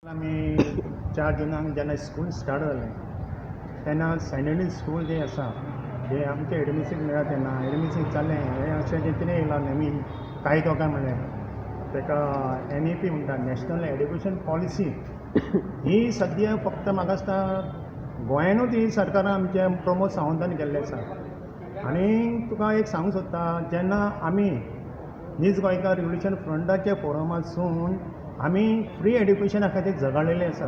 आमी 4 जुनाक जेन्ना school start जालें तेन्ना सेंट स्कूल जें आसा, जें आमचें एडमिशन मेळ्ळा तेन्ना एडमिशन जालें. हें अशें जें कितें येयलां नवीन कायदो काय म्हणलें ताका एनईपी म्हणटा, नॅशनल एड्युकेशन पॉलिसी. ही सद्या फक्त म्हाका दिसता गोंयानूच ही सरकारान आमच्या प्रमोद सावंतान केल्लें आसा. आनी तुका एक सांगूंक सोदता, जेन्ना आमी नीज गोंयकार रिव्होल्युशन फ्रंटाच्या फोरमांतसून आमी फ्री एड्युकेशना खातीर झगडलेले आसा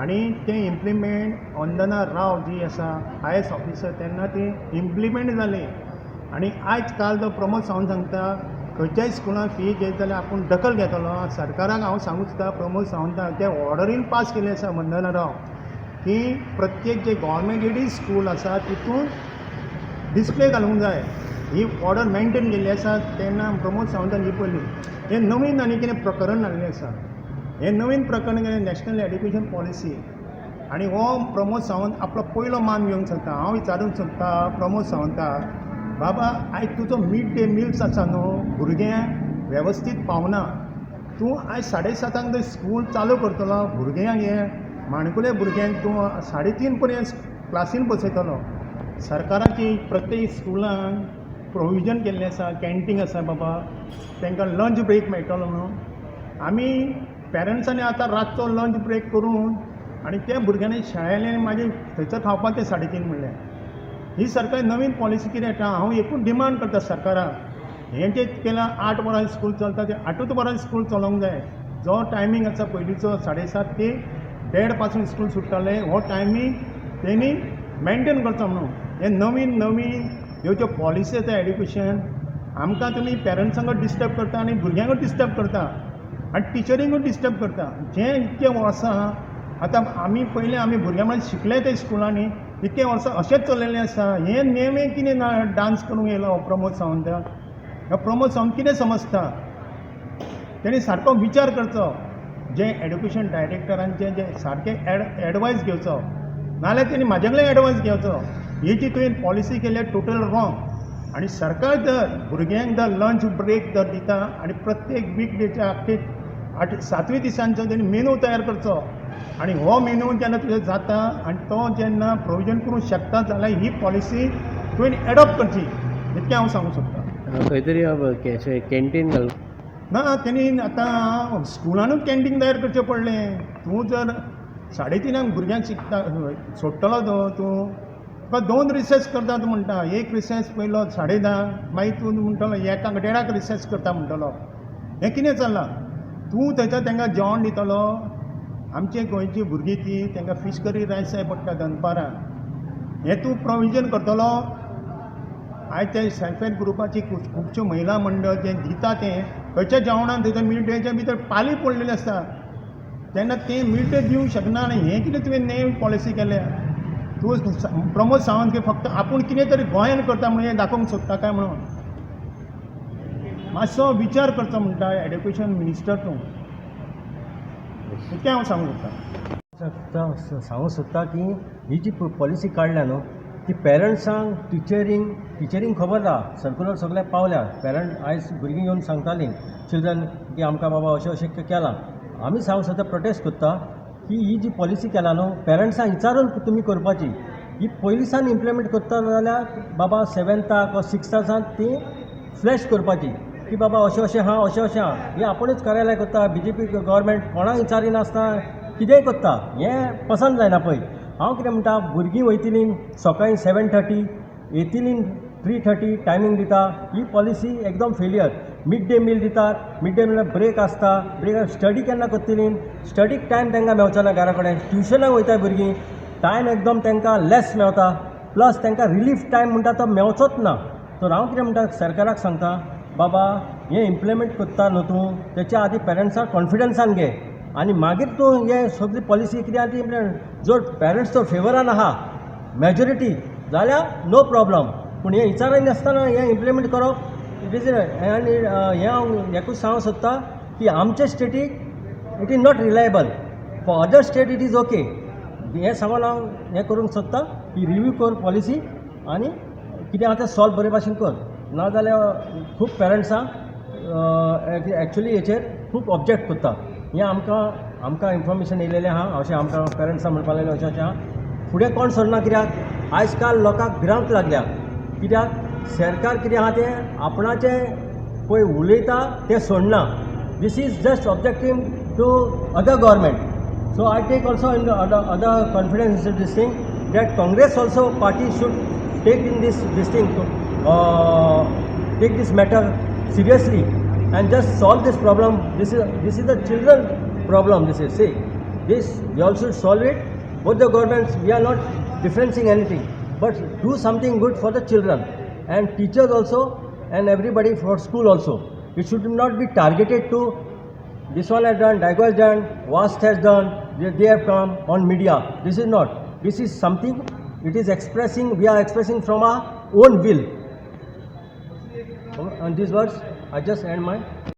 आनी तें इम्प्लिमेंट वंदना राव जी आसा आयएएस ऑफिसर, तेन्ना ती इम्प्लिमेंट जाली. आनी आयज काल जो प्रमोद सावंत सांगता खंयच्याय स्कुलान फी घेत जाल्यार आपूण दखल घेतलो, सरकाराक हांव सांगूंक सोदता, प्रमोद सावंताक ते ऑर्डरीन पास केल्ले आसा वंदना राव की प्रत्येक जे गव्हर्मेंट एडीड स्कूल आसा तितून डिस्प्ले घालूंक जाय. ही ऑर्डर मेंटेन केल्ली आसा. तेन्ना प्रमोद सावंतान ही पळयली, हें नवीन आनी कितें प्रकरण हाडलें आसा. हें नवीन प्रकरण कितें? National education policy. आनी हो प्रमोद सावंत आपलो पयलो मान घेवंक सोदता. हांव विचारूंक सोदता प्रमोद सावंताक, बाबा, आयज तुजो मिड डे मिल्स आसा न्हू, भुरग्यांक वेवस्थीत पावना. तूं आयज 7:30 जर स्कूल चालू करतलो, भुरग्यांक हे माणकुले भुरग्यांक तूं 3:30 पर्यंत क्लासीन बसयतलो. सरकाराची प्रत्येक स्कुलान प्रोविजन केल्लें आसा, कॅन्टीन आसा बाबा, तांकां लंच ब्रेक मेळटलो म्हणून. आमी पेरंट्सांनी आतां रातचो लंच ब्रेक करून आनी त्या भुरग्यांनी शाळेंतल्यान मागीर थंयसर खावपाक ते 3:30 म्हणल्यार ही सरकार नवीन पॉलिसी कितें हाडटा? हांव एकूच डिमांड करता सरकाराक, हें जें केलां, 8 वरां स्कूल चलता, तें 8ूच वरां स्कूल चलोवंक जाय. जो टायमींग आसा पयलींचो, 7:30 ते 1:30 पासून स्कूल सुट्टालें, हो टायमींग तेणी मेनटेन करचो म्हणून. हे नवीन नवीन ह्यो ज्यो पॉलिसी आसा एड्युकेशन, आमकां तुमी पेरंट्सांकूय डिस्टर्ब करता आनी भुरग्यांकूय डिस्टर्ब करता आनी टिचरींकूय डिस्टर्ब करता. जें इतकें वर्सां आतां आमी पयलीं आमी भुरग्यां म्हळ्यार शिकले ते स्कुलांनी, इतके वर्सां अशेंच चललेलें आसा. हें नेमे कितें ना डांस करूंक येयलो हो प्रमोद सावंत. हो प्रमोद सावंत कितें समजता? तेणी सारको विचार करचो, जे एड्युकेशन डायरेक्टरांचे जे सारके एडवायस घेवचो, नाल्यार तेणी म्हाजे कडेन एडवायस घेवचो. ही जी तुवें पॉलिसी केल्या, टोटल रॉंग. आनी सरकार जर भुरग्यांक जर लंच ब्रेक जर दिता आनी प्रत्येक वीक डेच्या आख्खे आठ सातूय दिसांचो तेणी मेनू तयार करचो आनी हो मेनू जेन्ना तुजें जाता आनी तो जेन्ना प्रोविजन करूंक शकता जाल्यार ही पॉलिसी तुवें एडॉप्ट करची, इतकें हांव सांगूंक सोदतां. खंय तरी अशें कॅन्टीन घाल. ना, तेणी आतां स्कुलानूच कॅन्टीन तयार करचें पडलें. तूं जर 3:30 भुरग्यांक शिकता सोडटलो तो तूं, तुका दोन रिसेस करता तूं म्हणटा. एक रिसेस पयलो 10:30, मागीर तूं म्हणटलो 1 1:30 रिसेस करता म्हणटलो. हें कितें चल्लां? तूं थंयसर तांकां जेवण दितलो. आमचे गोंयची भुरगीं ती तांकां फीश करी रायस जाय पडटा दनपारां. हें तूं प्रोविजन करतलो? आयज ते सेल्फ हेल्प ग्रुपाची खुबश्यो महिला मंडळ जें दिता तें खंयच्या जेवणान थंयसर मिड डेच्या भितर पाली पडलेली आसता, तेन्ना तें मिड डे दिवंक शकना. आनी हें कितें तुवें नेम पॉलिसी केल्या? तूं प्रमोद सावंत की फक्त आपूण कितें तरी गोंयान करता म्हणून हें दाखोवंक सोदता काय म्हणून मातसो विचार करचो म्हणटा एड्युकेशन मिनिस्टर तूं, इतकें हांव सांगूंक सोदतां. सांगूंक सोदता की ही जी पॉलिसी काडल्या न्हू, ती पेरंट्सांक, टिचरींक खबर ना. सर्कुलर सगळ्याक पावल्या. पेरंट आयज भुरगीं येवन सांगतालीं, चिल्ड्रन, की आमकां बाबा अशें अशें केलां. आमी सांगूंक सोदता, प्रोटेस्ट करता की ही जी पॉलिसी केला न्हू, पेरंट्सांक विचारून तुमी करपाची. ही पयलीं सावन इम्प्लिमेंट करता जाल्यार बाबा सेवन्थाक वा सिक्स्थाक सावन ती फ्लॅश करपाची की बाबा अशें अशें आहा, अशें अशें आहा. हें आपुणूच कार्यालय करता. बीजेपी गव्हर्मेंट कोणाक विचारिनासतना कितेंय करता, हें पसंत जायना. पळय, हांव कितें म्हणटा, भुरगीं वयतलीं सकाळीं 7:30, येतलीं 3:30, टायमींग दिता. ही पॉलिसी एकदम फेलियर. मिड डे मील दितात, मिड डे मिलाक ब्रेक आसता. ब्रेक स्टडी केन्ना करतलीं? स्टडीक टायम तांकां मेवचो ना. घरा कडेन ट्युशनाक वयता भुरगीं, टायम एकदम तांकां लेस मेवता. प्लस तांकां रिलीफ टायम म्हणटा तो मेवचोच ना. तर हांव कितें म्हणटा, सरकाराक सांगता, बाबा, हें इम्प्लिमेंट करता न्हू तूं, तेच्या आदी पेरंट्साक कॉन्फिडन्सान घे आनी मागीर तूं हें सगळी पॉलिसी कितें आहा ती इम्प्लिमेंट. जर पेरंट्स तर फेवरान आहा मेजॉरिटी जाल्यार नो प्रॉब्लम, पूण हें विचारनासतना हें इम्प्लिमेंट करप, it is. आनी हें हांव एकूच सांगूंक सोदता की आमचे static it is not reliable, for other state it is okay. हें सांगून हांव हें करूंक सोदता की रिव्यू कर पॉलिसी आनी कितें आहा तें सॉल्व बरे भाशेन कर, नाजाल्यार खूब पेरंट्सां एक्चुली हेचेर खूब ऑब्जेक्ट करता. हें आमकां आमकां इन्फॉर्मेशन येयलेलें आहा अशें आमकां पेरंट्सां म्हणपा लागले अशें अशें आहा. फुडें कोण सरना कित्याक आयज काल लोकांक भिरांत लागल्या कित्याक सरकार कितें आहा तें आपणाचें पळय उलयता तें सोडना. This is just objecting to other government. So I take also in other confidence this thing that Congress also party should take in this thing, take this matter seriously and just solve this problem. This is the children problem. This is, see, this we also solve it. Both the governments, we are not differencing anything, but do something good for the children and teachers also and everybody, for school also. It should not be targeted to this one has done, Diego has done, Vast has done, they have come on media. This is not. This is something, it is expressing, we are expressing from our own will. On these words, I just end my